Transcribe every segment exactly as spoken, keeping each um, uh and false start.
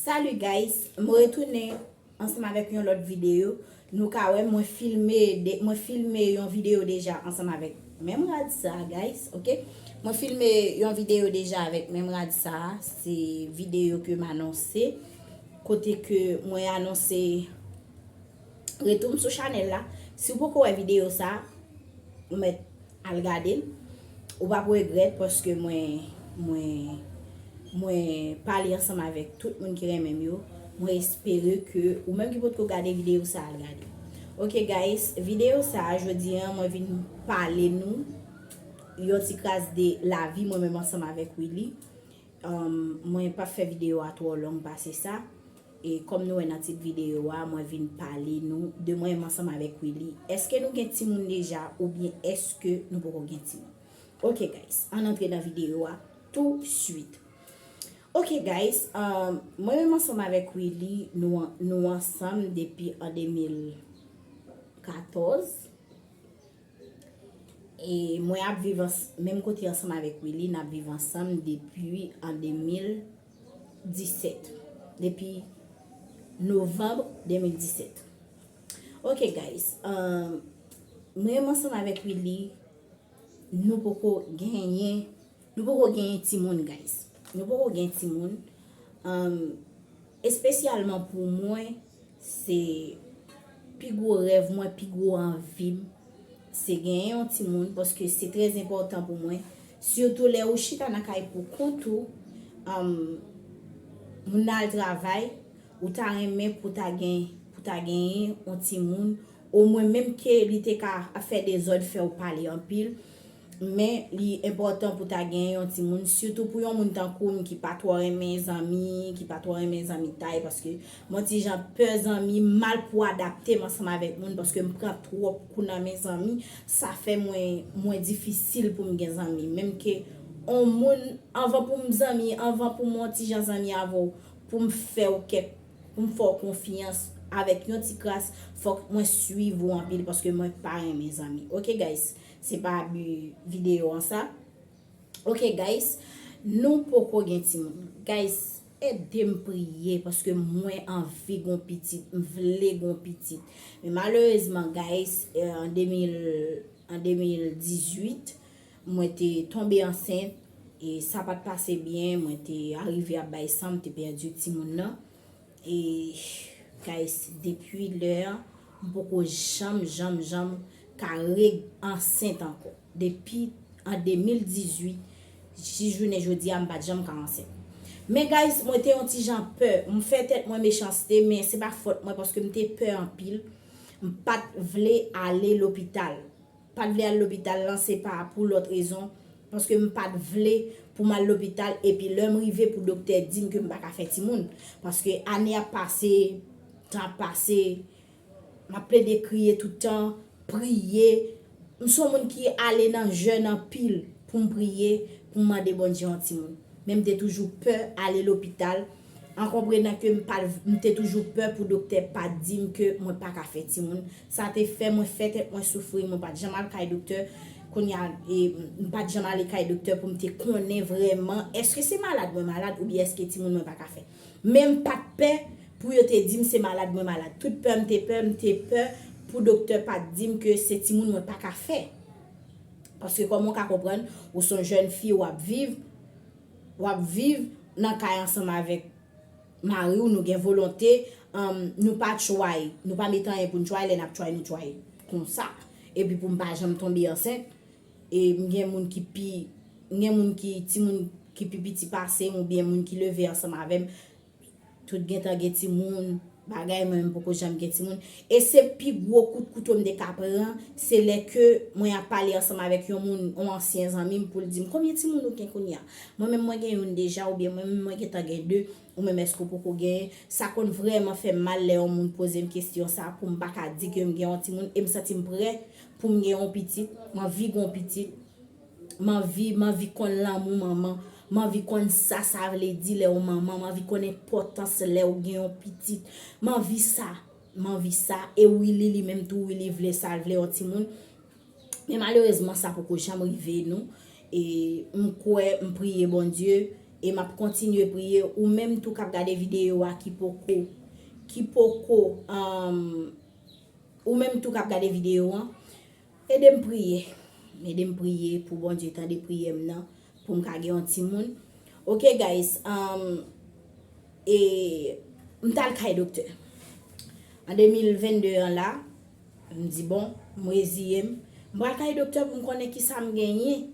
Salut guys, mwen retounen ansanm avèk yon lòt videyo. Nou ka wè mwen filme de, mwen filme yon videyo deja ansanm avèk menm rad sa, guys, ok? Mwen filme yon videyo deja avèk menm rad sa, se videyo ke m anonse, kote ke mwen anonse retou m sou chanèl la. Si w poko wè videyo sa, ou mèt al gade l. Ou p ap regrèt paske mwen, mwen, mwen pale ansanm avèk tout moun ki renmen m yo. Mwen espere ke ou menm ki potko gade videyo sa, al gade. Ok guys, videyo sa a, jodi a, mwen vin pale nou yon ti kras de lavi mwen menm ansanm avèk Willy. Um, mwen p ap fè videyo a twò long pase sa. E kòm nou wè nan tit videyo a, mwen vin pale nou de mwen menm ansanm avèk Willy. Èske nou gen timoun deja oubyen èske nou poko gen timoun? Ok guys, ann antre nan videyo a tou swit. Ok guys, um, mwen menm ansanm avèk Willy, nou, an- nou ansanm depi an de mil katòz. E mwen ap viv ans- menm kote ansanm avèk Willy, n ap viv ansanm depi an de mil disèt. Depi novanm de mil disèt. Ok guys, um, mwen menm ansanm avèk Willy, nou poko genyen, nou poko genyen timoun guys. Nou poko gen timoun. Um, espesyalman pou mwen, se pi gwo rèv mwen, pi gwo anvi m, se genyen yon timoun, paske se trè enpòtan pou mwen. Sitou lè ou chita nan kay pou kont ou, um, moun nan al travay, ou ta renmen pou ta gen, pou ta genyen yon timoun, omwen menm ke li te ka ap fè dezòd, fè w pale anpil, men li enpòtan pou ta gen yon timoun, sitou pou yon moun tankou m ki pa twò renmen zanmi, ki pa twò renmen zanmitay, paske mwen ti jan pè zanmi, m mal pou adapte m ansanm avèk moun, paske m pran twòp kou nan men zanmi, sa fè mwen, mwen difisil pou m gen zanmi. Menm ke on moun, anvan pou m zanmi, anvan pou m on ti jan zanmi avè w, pou m fè w kèk, pou m fè w konfyans avèk yon ti kras, fòk mwen swiv ou anpil, paske mwen pa renmen zanmi. Ok guys, se pa bi videyo an sa. Ok guys, nou poko gen timoun. Guys, ede m priye paske mwen anvi gon pitit, m vle gon pitit. Men malerezman guys, eh, an de mil, an de mil dizuit, mwen te tonbe ansent e sa pa t pase byen, mwen te arive ap bay san, m te pèdi timoun nan. E guys, depi lè a, m poko janm, janm, janm ka re ansent ankò. Depi an de mil dizuit, jis jounen jodi a, m pa t janm ka ansent. Men guys, mwen te yon ti jan pè. M fè tèt mwen mechanste, men se pa fòt mwen paske m te pè anpil. M pa t vle ale lopital. Pa t vle al lopital lan, se pa pou lòt rezon, paske m pa t vle pou m al lopital, epi lè m rive pou doktè di m ke m pa ka fè timoun, paske ane ap pase, tan ap pase, m ap plede kriye tout tan, priye. M se yon moun ki ale nan jèn anpil pou m priye, pou m mande Bondye yon timoun. Men m te toujou pè ale lopital, an konprenan ke m pa, m te toujou pè pou doktè pa di m ke mwen pa ka fè timoun. Sa te fè mwen fè tèt mwen soufri, mwen pa t janm al kay doktè. Kounye a, e, m pa t janm ale kay doktè pou m te konnen vrèman èske se malad mwen malad oubyen èske timoun mwen pa ka fè. Men m pa t pè pou yo te di m se malad mwen malad. Tout pè m te pè, m te pè pou doktè pa t di m ke se timoun mwen pa ka fè. Paske kòman w ka konprann, ou se yon jèn fi, w ap viv, w ap viv nan kay ansanm avèk mari w, nou gen volonte, um, nou pa tchway, nou pa met anyen pou n tchway, lè n ap tchway, nou tchway konsa. Epi pou m pa janm tonbe ansent, e m gen moun ki pi, m gen moun ki, timoun ki pi piti pase m, oubyen moun ki leve ansanm avè m, tout gentan gen timoun, bagay, mwen menm poko janm gen timoun. E se pi gwo kout kouto m te ka pran, se lè ke mwen ap pale ansanm avèk yon moun, yon ansyen zanmi m, pou l di m, "Konbyen timoun ou gen kounye a?" Mwen menm mwen gen youn deja, oubyen mwen menm mwen gentan gen de, ou menm èske w poko genyen? Sa konn vrèman fè m mal lè yon moun poze m kesyon sa, pou m pa ka di ke m gen yon timoun, e m santi m prè pou m gen yon pitit, m anvi gen yon pitit. M anvi, m anvi konn lanmou manman. M anvi konn sa sa vle di lè w manman. M anvi konn enpòtans lè w gen yon pitit. M anvi sa. M anvi sa. E Willy, li menm tou, Willy vle sa, l vle yon timoun. Men malerezman, sa poko janm rive nou. E m kwè, m priye Bondye. E m ap kontinye priye. Ou menm tou k ap gade videyo a ki poko, ki poko, um, ou menm tou k ap gade videyo an, ede m priye. Ede m priye pou Bondye tande priyè m nan, pou m ka gen yon timoun. Ok, guys, um, e m t al kay doktè. An de mil venn de an la, m di, bon, m reziye m. M pral kay doktè pou m konnen ki sa m genyen.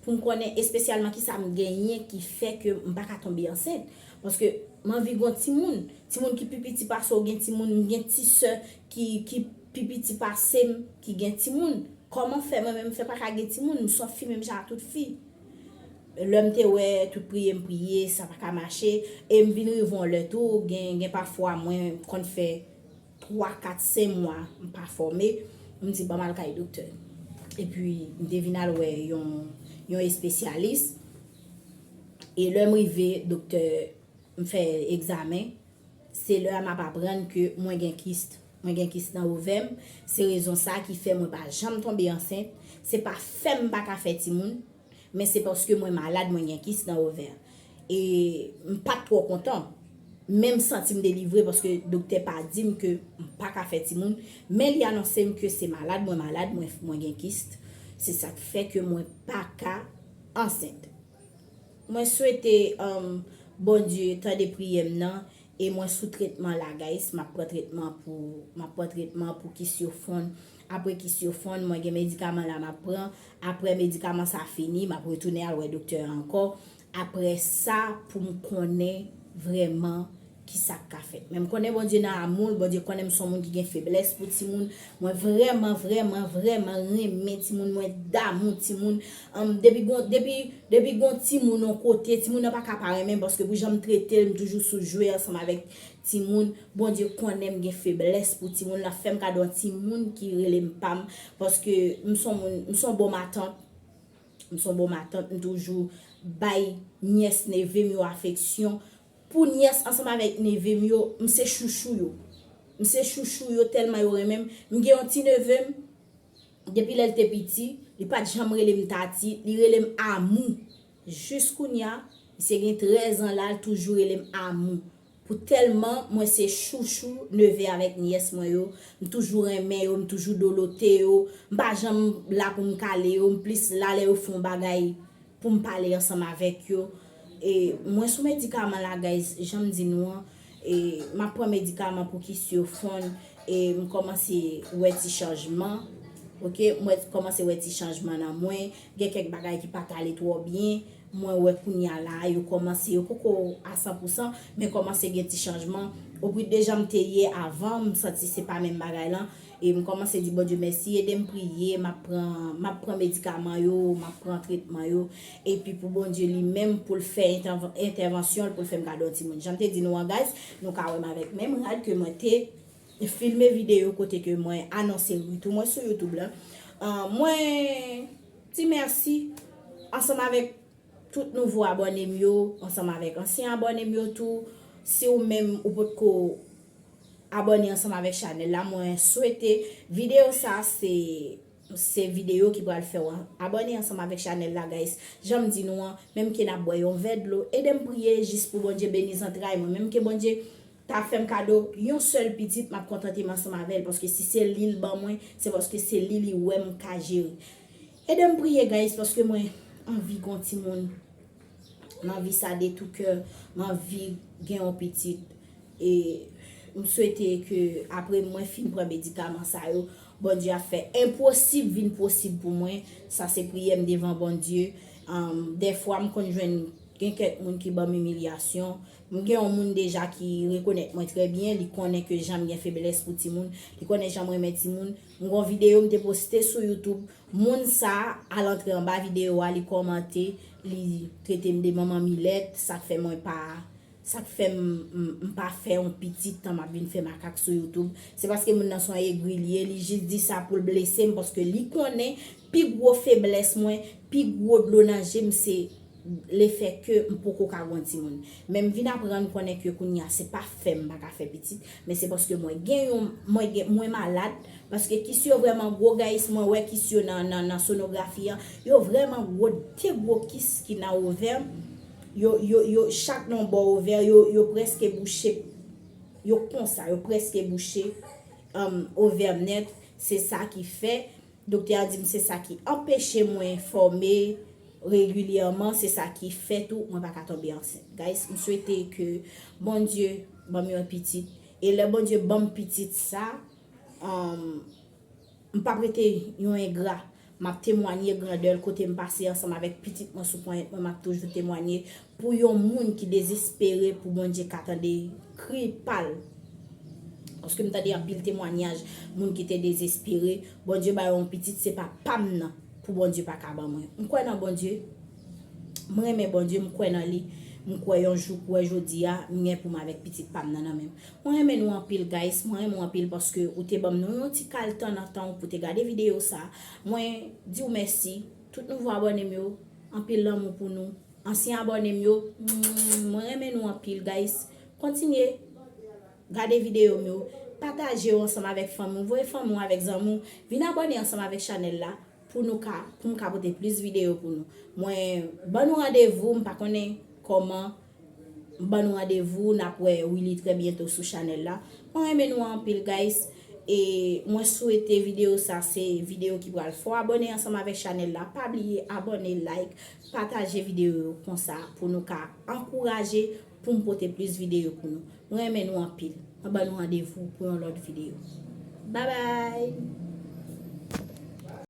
Pou m konnen espesyalman ki sa m genyen ki fè ke m pa ka tonbe ansent. Paske m anvi gen yon timoun. Timoun ki pi piti pase w gen timoun. M gen ti sè ki, ki pi piti pase m ki gen timoun. Kòman fè mwen menm fè pa ka gen timoun? M se yon fi menm jan ak tout fi. Lè m te wè tout priye m priye, sa pa ka mache. E m vin rive yon lè tou, gen, gen pafwa mwen konn fè twa, kat, senk mwa m pa fòme, m di ban m al kay doktè. Epi m te vin al wè yon, yon espesyalis. E lè m rive, doktè, m fè egzamen. Se lè a m ap aprann ke mwen gen kis. Mwen gen kis nan ovè m. Se rezon sa ki fè mwen pa janm tonbe ansent. Se pa fè m pa ka fè timoun, men se paske mwen malad, mwen gen kis nan ovè. E m pa t twò kontan. Men m santi m delivre paske doktè pa di m ke m pa ka fè timoun. Men li anonse m ke se malad, mwen malad, mwen, mwen gen kis. Se sa k fè ke mwen pa ka ansent. Mwen swete, um, Bondye tande priyè m nan, e mwen sou tretman la, guys. M ap pran tretman pou, m ap pran tretman pou kis yo fonn. Apre kis yo fonn, mwen gen medikaman la m ap pran. Apre medikaman sa fini, m ap retounen al wè doktè a ankò. Apre sa, pou m konnen vrèman ki sa k ka fèt. Men m konnen Bondye nan amou l, Bondye konnen m se yon moun ki gen feblès pou timoun. Mwen vrèman, vrèman, vrèman renmen timoun, mwen damou timoun. Anm, depi gon, depi, depi gon timoun yon kote, timoun nan pa ka pa renmen m, paske pou jan m trete l, m toujou sou jwe ansanm avèk timoun. Bondye konnen m gen feblès pou timoun, l ap fè m kado yon timoun ki rele m pa m, paske m se yon moun, m se yon bon matant. M se yon bon matant, m toujou bay nyès, neve m yo afeksyon. Pou nyès ansanm avèk neve m yo, m se chouchou yo. M se chouchou yo tèlman yo renmen m. M gen yon ti neve m, depi lè l te piti, li pa t janm rele m tati, li rele m amou. Jis kounye a, misye gen trèz an la, l toujou rele m amou. Pou tèlman mwen se chouchou neve avèk nyès mwen yo, m toujou renmen yo, m toujou dolote yo, m pa janm la pou m kale yo, m plis la lè yo fè yon bagay pou m pale ansanm avèk yo. E mwen sou medikaman la, guys, jan m di nou an, e m ap pran medikaman pou kis yo fonn, e m kòmanse wè ti chanjman. Ok, mwen kòmanse wè ti chanjman nan mwen. Gen kèk bagay ki pa t ale twò byen. Mwen wè kounye a la, yo kòmanse, yo poko a san pou san, men kòmanse gen ti chanjman. Opwi de jan m te ye avan, m santi se pa menm bagay lan. E m kòmanse di Bondye mèsi, ede m priye, m ap pran, m ap pran medikaman yo, m ap pran tretman yo. Epi pou Bondye li menm, pou l fè entèv-, entèvansyon l, pou l fè m kado yon timoun. Jan m te di nou an, guys, nou ka wè m avèk menm rad ke mwen te filme videyo kote ke mwen anonse retou mwen sou YouTube la. Ah, mwen di mèsi ansanm avèk tout nouvo abòne m yo, ansanm avèk ansyen abòne m yo tou. Si ou menm ou potko abòne ansanm avèk chanèl la, mwen swete videyo sa se, se videyo ki pral fè w an-, abòne ansanm avèk chanèl la, guys. Jan m di nou an, menm ke n ap bwè yon vè dlo, ede m priye jis pou Bondye beni zantray mwen. Menm ke Bondye ta fè m kado yon sèl pitit, m ap kontante m ansanm avè l, paske si se li l ban mwen, se paske se li li wè m ka jere. Ede m priye, guys, paske mwen anvi gon timoun. M anvi sa de tou kè, m anvi gen yon pitit. E m swete ke apre mwen fin pran medikaman sa yo, Bondye ap fè enposib vin posib pou mwen. Sa se priyè m devan Bondye. Anm, dèfwa m konn jwenn, gen kèk moun ki ban m imilyasyon. M gen yon moun deja ki rekonèt mwen trè byen, li konnen ke jan m gen feblès pou timoun, li konnen jan m renmen timoun. M gon videyo m te poste sou YouTube, moun sa al antre anba videyo a, li kòmante, li trete m de manman milèt, sa k fè mwen pa, sa k fè m, m, m pa fè yon pitit tan m ap vin fè makak sou YouTube. Se paske moun nan se yon egri li ye, li jis di sa pou l blese m, paske li konnen pi gwo feblès mwen, pi gwo dlo nan je m se lefètke m poko ka gon timoun. Men m vin aprann konnen ke kounye a se pa fè m pa ka fè pitit, men se paske mwen gen yon, mwen gen, mwen malad, paske kis yo vrèman gwo, guys, mwen wè kis yo nan, nan, nan sonografi an, yo vrèman gwo, de gwo kis ki nan ovè m. yo, yo, yo, chak nan bò ovè, yo, yo prèske bouche, yo konsa, yo prèske bouche, um, ovè m nèt. Se sa ki fè, doktè a di m se sa ki anpeche mwen fòme regilyèman, se sa ki fè tou mwen pa ka tonbe ansent. Guys, m swete ke Bondye ban m yon pitit. E lè Bondye ban m pitit sa, um, m p ap rete yon engra. M ap temwanye grandè l kote m pase ansanm avèk pitit mwen sou ponyèt mwen, m ap toujou temwanye pou yon moun ki dezespere pou Bondye ka tande kri pa l. Paske m tande anpil temwanyaj, moun ki te dezespere, Bondye ba yo yon pitit, se pa pa m nan, pou Bondye pa ka ban mwen. M kwè nan Bondye, m renmen Bondye, m kwè nan li, m kwè yon jou pou wè jodi a, m gen pou m avèk pitit pa m nan nan men m. Mwen renmen nou anpil, guys. Mwen renmen w anpil paske ou te ban m nou yon ti kal tan nan tan w pou te gade videyo sa. Mwen di w mèsi. Tout nouvo abòne m yo, anpil lanmou pou nou. Ansyen abòne m yo, mm, mwen renmen nou anpil, guys. Kontinye gade videyo m yo. Pataje yo ansanm avèk fanmi w. Voye fanmi w avèk zanmi w. Vin abòne ansanm avèk chanèl la pou nou ka, pou m ka pote plis videyo pou nou. Mwen ban nou randevou, m pa konnen kòman, m ban nou randevou, n ap wè Willy trè byento sou chanèl la. Mwen renmen nou anpil, guys. E mwen swete videyo sa se videyo ki pral fè w abòne ansanm avèk chanèl la. Pa bliye abòne, like, pataje videyo yo konsa pou nou ka ankouraje pou m pote plis videyo pou nou. Mwen renmen nou anpil. Mwen ban nou randevou pou yon lòt videyo. Babay!